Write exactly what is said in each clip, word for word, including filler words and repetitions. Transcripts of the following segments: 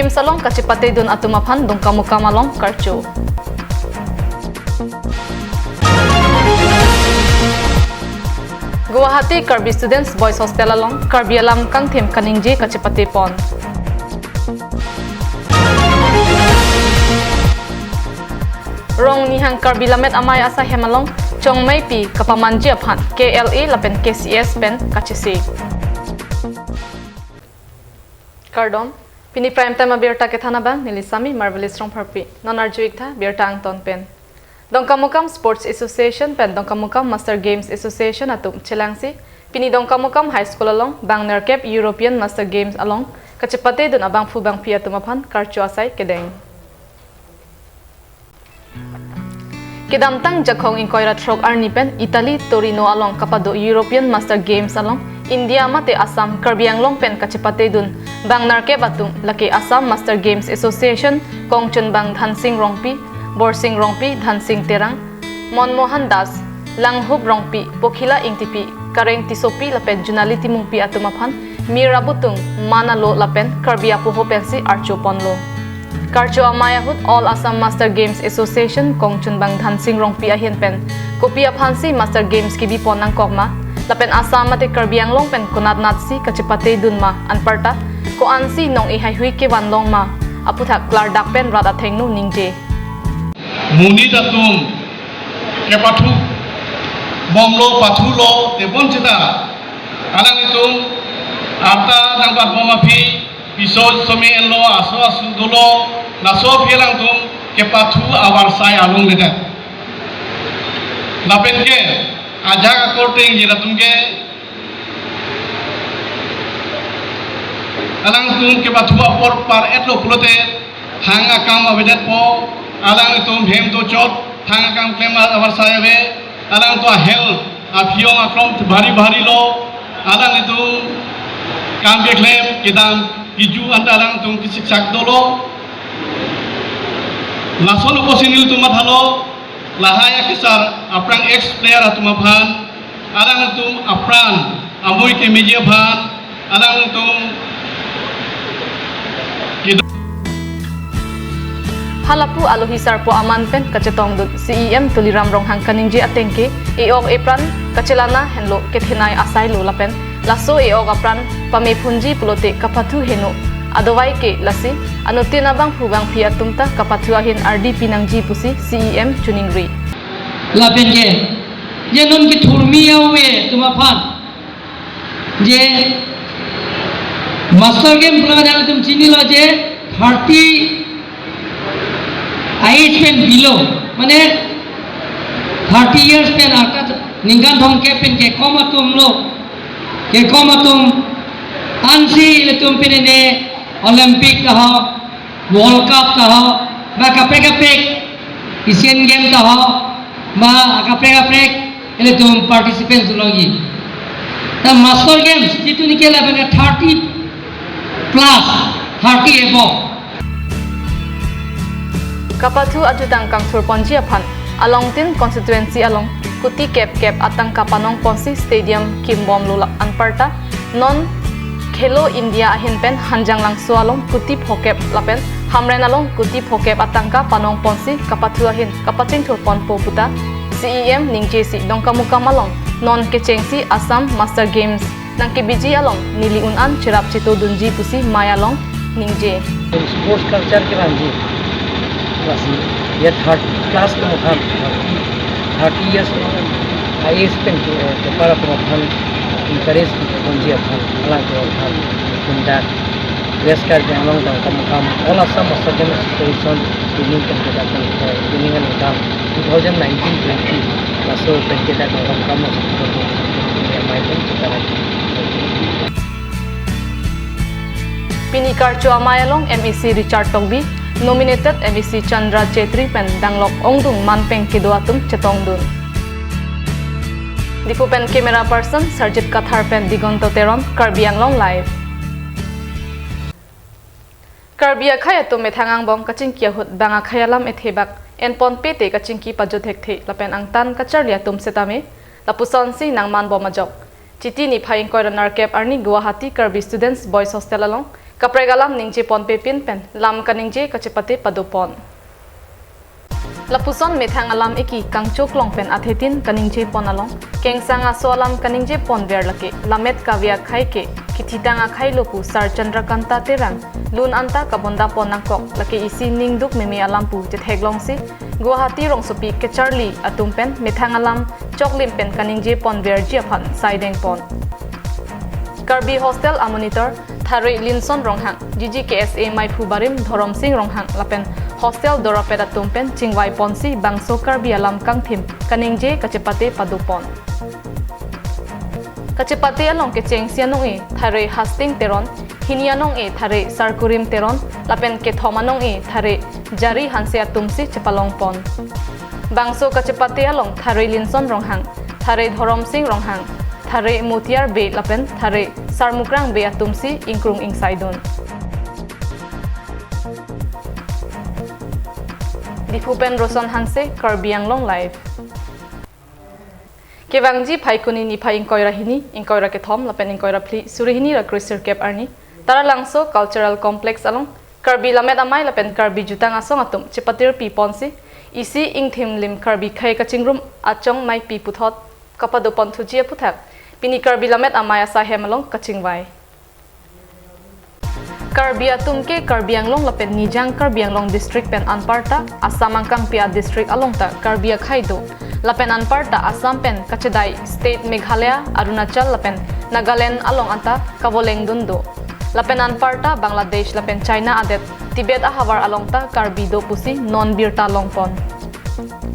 Games along kachepatedun atum aphan Dongkamukam along karcho. Guwahati Karbi Students Boys Hostel along Karbi alam kangthim kaningje kachepatepon. Rong Nihang Karbi Lammet Amei Asai Hem along Chongmeipi kapamanji aphan K L A lapen K C S pen kachesi. Kardom. Pini Prime Time abirta kethan abang neli Sami Marvelous Rongpharpi. Non arju-ik tha birta angton pen. Dongkamukam Sports Association pen Dongkamukam Master Games Association atum chelangsi pini Dongkamukam High School along bang nerkep European Master Games along kachepatedun abangphu bangphi atum aphan karcho asai kedeng. Kedamtang Jakhong ingkoi ra throk arni pen Italy Torino along kapado European Master Games along India mate Assam Karbi Anglong pen kachepatedun bang nerkep atum lake Assam Master Games Association kongchunbang Dhansing Rongpi, Borsing Rongpi, Dhansing Terang, Monmohan Das, Langhup Rongpi, Pokhila Ingtipi, Kareng Tissopi lapen Junali Timungpi atum aphan mir abutung man alo lapen Karbi apoho pensi archoponlo. Karcho amei ahut All Assam Master Games Association kongchunbang Dhansing Rongpi ahin pen kopi aphansi Master Games kebipon nangkok ma lapen Assam mate Karbi Anglong pen konatnatsi kachepatedun ma anparta ko-ansi nong-e haihui kevan long ma aputhak klardak pen rat athengno ningje. Monit atum kepathu bomlo, pathulo tebon seta alanglitum arta nangbatbom aphi piso some enlo, aso asu dolo, laso aphi alangtum kepathu avarsai alongledet. Lapen ke ajak akorte ingjir atum ke alangtum kepathu apor par-etlo pulote thang akam avedetpo, alanglitum hem dochot thang akam klem avarsai ave, alangtum a-health aphi-ong akrom bhari bhari lo, alanglitum kam keklem kedam kiju anta alangtum kesiksak dolo. Lason apotsi nelitum mathalo, lahai akesar aphrang ex-player atum aphan, alangtum apran amoi kemeji aphan, alangtum kedo- Halapu alohi sarpo aman pen kachetongdun C E M Tuliram Ronghang kaningje ateng ke e-ok epran kachelana henlo kethenei asailo lapen laso e-ok apran pamephunji pulote kapathu heno adovai ke lasi anuttin abangphu bangphi atum ta kapathu ahin ardi pinangji pusi C E M choningri. Lapen ke je non kethurmi ave atum aphan je Master Game pulo mane atum chinilo je thirty age pen below, mane thirty years pen arta ningkan thomkep pen kekom atum lo, kekom atum ansi ilitum pini ne Olympic ta ho, World Cup ta ho, ba kaprek kaprek Asian Game ta ho, ba kaprek kaprek ilitum participants longji. Ta Master Games jitu nike lapen thirty plus, thirty above. Kapathu ajutang kangthurponji aphan Alongtin constituency along kuti kep kep atangka panongponsi stadium kimbomlo la anparta non Khelo India ahin pen Hanjanglangso along kuti phokep lapen Hamren along kuti phokep atangka panongponsi kapathu ahin kapachingthurponpo puta C E M ningjesi Dongkamukam along non kechengsi Assam Master Games nangkebiji along neli un-an cherap chetodunji pusi mei along ningje. Sports culture kevangji. Lasi ya third class atum aphan, thirty years atum aphan, I A S pen ke, eh, kepar atum aphan encourage ponji aphan, alangtum aphan, in that West Karbi Anglong Dongkamukam, All Assam Master Game Association, training pen kedak, eh, training and income, two thousand nineteen twenty, laso pen kedak Dongkamukam Master Game Association, ya, mei pen kita lagi. Pini karcho amei along M A C Richard Tokbi, nominated M A C Chandra Chetri pen danglok ongdung manpeng kedo atum chetongdun. Diphu pen camera person Sarjit Kathar pen Digonto Teron, Karbi Anglong Live. Karbi akhei atum methang angbong kachingki ahut bang akhei alam ethebak enponpe te kachingki pajut thekthe lapen angtan kacharli atum setame lapusonsi nangmanbom ajok. Chiti niphai ingkoi ra nerkep arni Guwahati Karbi Students Boys Hostel along Kaprek alam ningje ponpe pin pen lam kaningje kachepate padopon. Lapuson methang alam eki kangchoklong pen athetin kaningje pon along kengsang aso alam kaningje ponver lake Lamet Kave Akhai ke kithitang akhai lo pu Sar Chandrakanta Terang lun anta kabonda pon nangkok, lake isi ningduk meme alam pu chetheklongsi Guwahati rongsopi kacharli atum pen methang alam choklim pen kaningje ponverji aphan saideng pon. Karbi Hostel a-monitor Thare Linson Ronghang, G G K S A maiphu barim Dhorom Sing Ronghang lapen hostel dorapet atum pen chingvai ponsi bangso Karbi alam kangthim kaningje kachepate padopon. Kachepate along kechengsi anong-e Thare Hasting Teron, hini anong-e Thare Sarkurim Teron lapen kethom anong-e Thare Jari Hanse atumsi chepalong pon. Bangso kachepate along Thare Linson Ronghang, Thare Dhorom Sing Ronghang, Thare Motiar Bey lapen Thare Sarmukrang Bey atumsi ingkrung ingsaidun. Diphu pen Roson Hanse, Karbi Anglong Live. Kevangji Phaikuni niphai ingkoi ra hini, ingkoi ra kethom lapen ingkoi ra phli, suri hini ra kre sirkep arni Taralangso Cultural Complex along Karbi Lammet Amei lapen Karbi Jutang Asong atum chepatirpi ponsi isi ingthim lim Karbi khei kachingrum achong meipi puthot kapadopon thuji aphuthak pini Karbi Lammet Amei asaihem along kachingvai. Karbi atum ke Karbi Anglong lapen Nijang Karbi Anglong district pen anparta Assam angkangpi a-district along ta Karbi akhei do, lapen anparta Assam pen kachedai state Meghalaya, Arunachal lapen Nagaland along anta kavolengdun do. Lapen anparta Bangladesh lapen China adet Tibet ahavar along ta Karbi do pusi non birta longpon.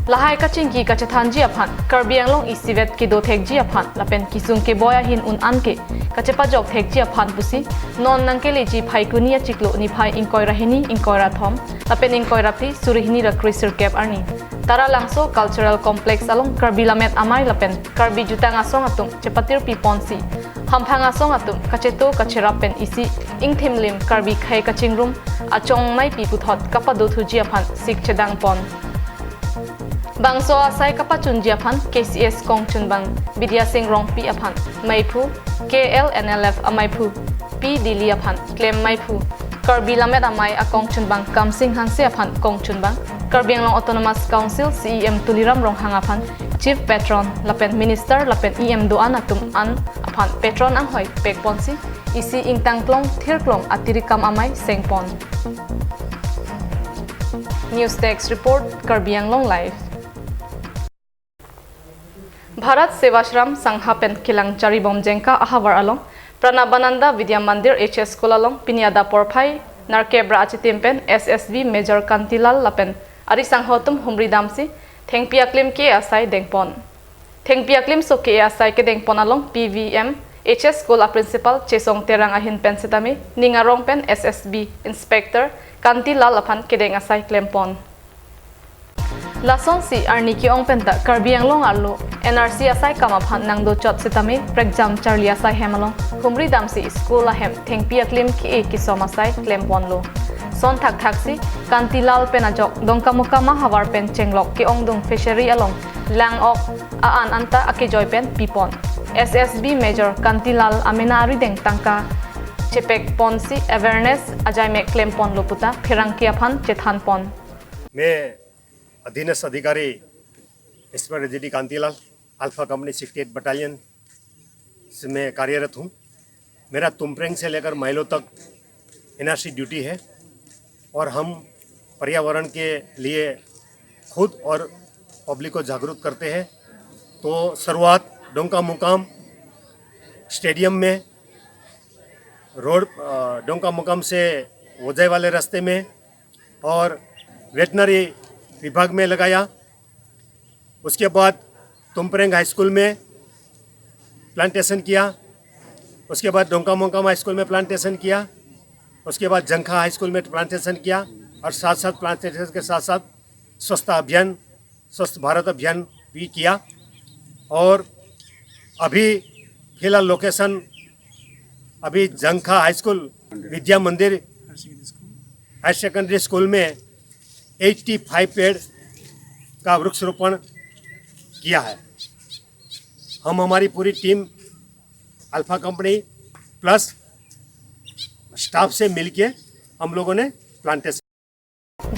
Lahai kachingki kachethanji aphan, Karbi Anglong isivet kedo thekji aphan lapen kesung keboi ahin un-an ke kachepajok thekji aphan pusi non nangkeleji Phaikuni achiklo niphai ingkoi ra hini, ingkoi ra thom lapen ingkoi ra phli, suri hini ra kre sirkep arni Taralangso Cultural Complex along Karbi Lammet Amei lapen Karbi Jutang Asong atum chepatirpi ponsi hamphang asong atum kacheto kacherap pen isi ingthim lim Karbi khei kachingrum achong meipi puthot kapado thuji aphan sik chedang pon. Bangso asai kapachunji aphan K C S kongchunbang Bidya Sing Rongpi aphan meiphu, K L N L F ameiphu P Dili aphan klem meiphu, Karbi Lammet Amei akongchunbang Kamsing Hanse aphan kongchunbang, Karbi Anglong Autonomous Council C E M Tuliram Ronghang aphan Chief Patron lapen Minister lapen E M do-an atum an aphan Patron anghoi pekponsi isi ingtangklong thirklong atirikam amei sengpon. News Desk Report, Karbi Anglong Live. Bharat Sevashram Sangha pen kelang charibom Jengka ahavar along Pranabananda Vidya Mandir H S School along pini adap porphai nerkep ra achitim pen S S B Major Kantilal lapen ari sangho atum humri damsi thengpi aklim ke-e asai dengpon. Thengpi aklimso ke-e asai kedengpon along P V M H S School a-principal Chesong Terang ahin pen setame ning arong pen S S B Inspector Kantilal aphan kedeng asai klempon. Lasonsi arni ke-ong penta Karbi Anglong arlo N R C asai kam aphan nangdochot setame prekjam charli asaihem along humri damsi school ahem thengpi aklim ke-e kesom asai klemponlo. Son thakthaksi Kantilal pen ajok Dongkamukam ahavar pen chenglok ke-ongdung fishery along lang-ok a-an anta akejoi pen pipon. S S B Major Kantilal amena arideng tangka chepekponsi awareness ajaimek klemponlo puta pherangke aphan chethanpon. मैं अधीनस्थ अधिकारी inspector G D Kantilal, alpha company sixty eight battalion से मैं कार्यरत हूँ। मेरा तुमप्रेंग से लेकर माइलो तक एनआरसी ड्यूटी है और हम पर्यावरण के लिए खुद और पब्लिक को जागरूक करते हैं। तो शुरुआत डोंका मुकाम स्टेडियम में, रोड, अ, डोंका मुकाम से वोजाई वाले रास्ते में और वेटनरी विभाग में लगाया। उसके बाद तुमप्रेंग हाई स्कूल में प्लांटेशन किया, उसके बाद डोंका मोंकाम हाई स्कूल में प्लांटेशन किया, उसके बाद जंखा हाई स्कूल में प्लांटेशन किया और साथ साथ प्लांटेशन के साथ साथ स्वच्छता अभियान, स्वच्छ भारत अभियान भी किया। और अभी फिलहाल लोकेशन अभी जंखा हाई स्कूल विद्या मंदिर हायर सेकेंडरी स्कूल में एट्टी फ़ाइव पेड़ का वृक्षारोपण किया है। हम हमारी पूरी team alpha company plus staff से मिलके हम लोगों ने plantation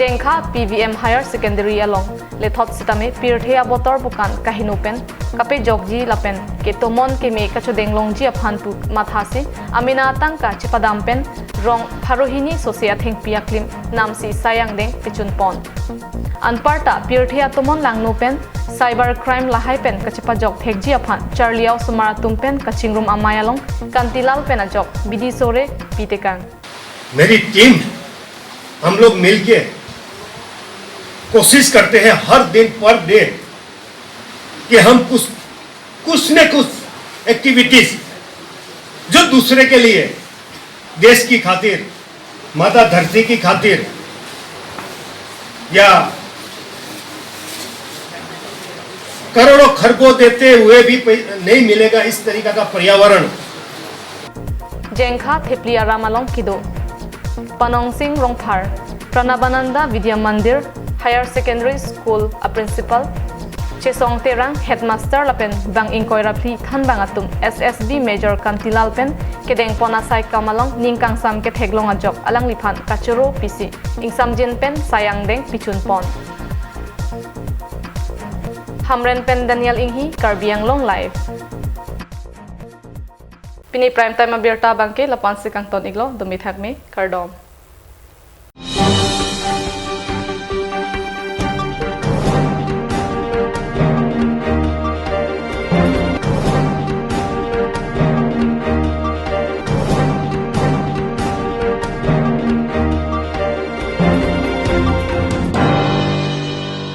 Jengkha P V M Higher Secondary along lethot sitame pirthe abotor bukan kaheno pen kapejokji lapen ketomon keme kachodenglongji aphan pu mathasi amena atangka chepadam pen rong pharohini sose athengpi aklim namsi sai angdeng pechunpon. Anparta pirthe atomon langno pen cyber crime lahai pen kachepajok thekji aphan charli a-osomar atum pen kachingrum amei along Kantilal pen ajok bidi sore pitekang. मेरी टीम, हम लोग मिलके कोशिश करते हैं हर दिन per day कि हम कुछ कुछ न कुछ एक्टिविटीज जो दूसरे के लिए, देश की खातिर, माता धरती की खातिर या करोड़ों खरबों देते हुए भी पै- नहीं मिलेगा इस तरीका का पर्यावरण। Jengkha Thepli Aram along kedo Panangsing Rongphar, Pranabananda Vidya Mandir Higher Secondary School a Principal, Chesong Terang Headmaster lapen bang ingkoi ra phli thanbang atum S S B Major Kantilal pen kedengpon asai kam along ning kangsam ketheklong ajok alangliphan kachoro pisi ingsamjin pen sai angdeng pichunpon. Hamren pen Daniel Inghi, Karbi Anglong Live. Pini prime time abirta abangke lapu-ansi kangton iklo, dumi thakme, kardom.